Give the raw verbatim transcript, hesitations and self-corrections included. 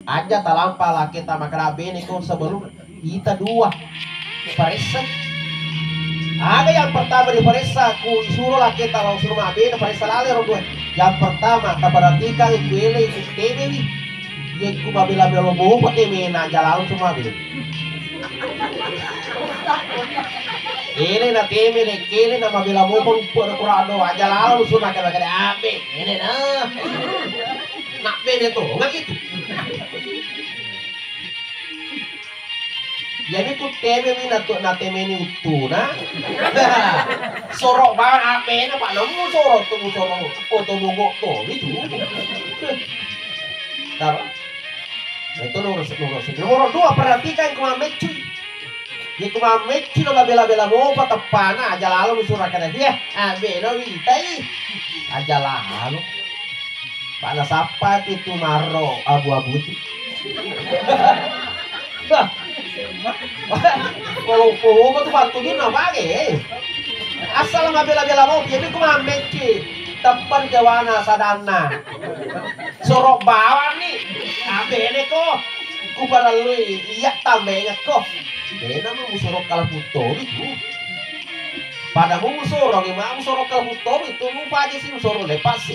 Aja talampa laketa makkeda abbene ko sebelum ita dua paressa. Aga yang pertama diparessa, ku isuro laketa lao suro mabbene, paressa lale ro dua. Yang pertama, taperhatikan ku ele ku teme wi. Ye ku mabela-bela mopa temena aja lao suro mabbene. Ele na teme le kele na mabela mopa lupa na kurado aja lao suro makkeda abbe. Ene na. Nak bene to, nggak gitu. Jadi ku teme mi natu na temeni uttuna. Soro bawang abbena, Pak, namu soro tu, soro oto mogok to itu. Tahu? Itu nomor se-, nomor se-, nomor dua, perhatikan ku mammeccu. Ye ku mammeccu na mabela-bela mopa teppana, aja lalo musura kada dia. Abbena witai. Aja lalo. Pada sappa ti tu marro abu-abu tu. Wah. Kalau, kalau apa tu bantu dia nak pakai. Asal mabela-bela mopi, jadi ku mammecci teppan jawana sadanna. Soro bawang ni. Abene ko. Ku parallui iya tambengekko. Bena mu musoro kala putto itu. Pada mu musoro ni, ma musoro kala putto itu, mu paja si musoro lepas si.